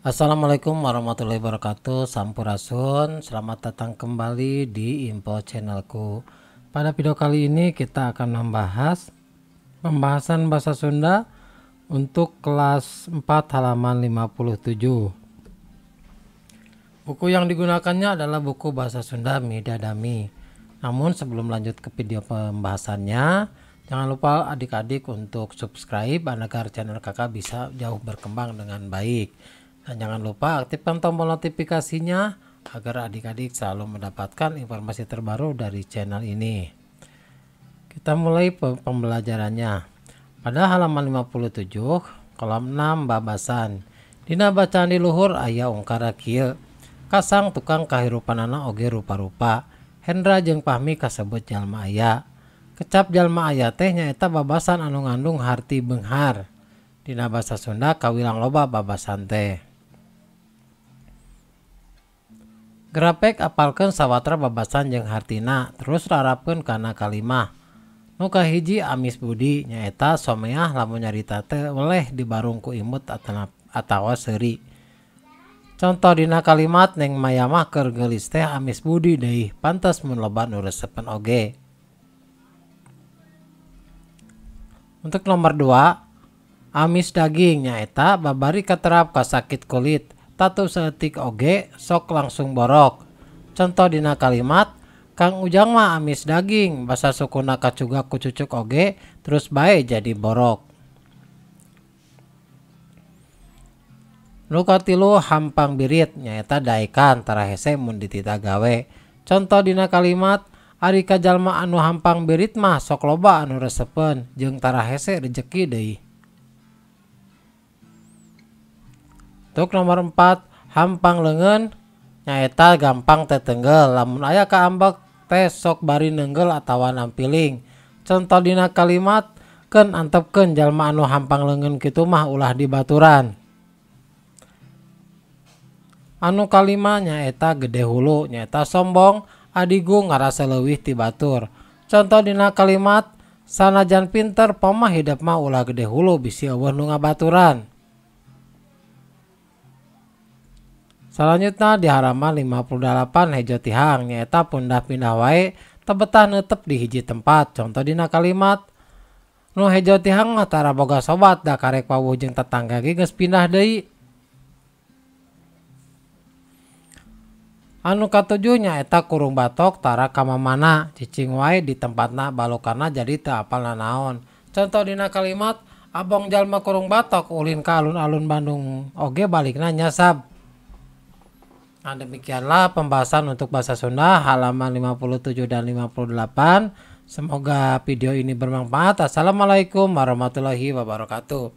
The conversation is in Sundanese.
Assalamualaikum warahmatullahi wabarakatuh. Sampurasun. Selamat datang kembali di info channelku. Pada video kali ini kita akan membahas pembahasan bahasa Sunda untuk kelas 4 halaman 57. Buku yang digunakannya adalah buku bahasa Sunda Midadami. Namun sebelum lanjut ke video pembahasannya, jangan lupa adik-adik untuk subscribe agar channel kakak bisa jauh berkembang dengan baik. Dan jangan lupa aktifkan tombol notifikasinya agar adik-adik selalu mendapatkan informasi terbaru dari channel ini. Kita mulai pembelajarannya. Pada halaman 57, kolom 6 babasan. Dina bacaan di luhur aya ungkara kieu. Kasang tukang kahirupanana oge rupa-rupa. Hendra jeung Fahmi kasebut jalma aya. Kecap jalma aya teh nyaeta babasan anu ngandung harti beunghar. Dina basa Sunda kawilang loba babasan teh. Grapek apalkeun sawatra babasan jeung hartina, terus rarapkeun kana kalimah. Nu kahiji amis budi nyaeta someah lamun nyarita teh weleh dibarung ku imut atawa seuri. Contoh dina kalimat Neng Maya mah keur geulis teh amis budi deui, pantes mun loba nu resepen oge. Untuk nomor 2, amis daging nyaeta babari katerap kasakit kulit. Tatu saeutik oge sok langsung borok. Contoh dina kalimat Kang Ujang mah amis daging, basa sukuna kacuga kucucuk oge terus bae jadi borok. Nu katilu hampang birit nyaeta daekan tara hese mun ditita gawe. Contoh dina kalimat ari ka jalma anu hampang birit mah sok loba anu resepeun jeung tara hese rejeki deui. Untuk nomor 4, hampang leungeun nyaeta gampang tetenggel lamun aya kaambek teh sok bari nenggel atawa nampiling. Contoh dina kalimat keun antepkeun jalma anu hampang leungeun kitu mah ulah dibaturan. Anu kalima nyaeta gede hulu nyaeta sombong adigung ngarasa leuwih ti batur. Contoh dina kalimat sanajan pinter pomah hidep mah ulah gede hulu bisi eueuh nu ngabaturan. Selanjutnya di halaman 58 hejo tihang nyaeta pundah pindah wae tebetah netep di hiji tempat. Contoh dina kalimat nu hejo tihang mah tara boga sobat da karek wawuh jeung tetangga ge geus pindah deui. Anu katujuh nyaeta kurung batok tara kamamana cicing wae di tempatna balokana jadi teu apal nanaon. Contoh dina kalimat abong jalma kurung batok ulin ka alun-alun Bandung oge balikna nyasab. Nah, demikianlah pembahasan untuk bahasa Sunda halaman 57 dan 58. Semoga video ini bermanfaat. Assalamualaikum warahmatullahi wabarakatuh.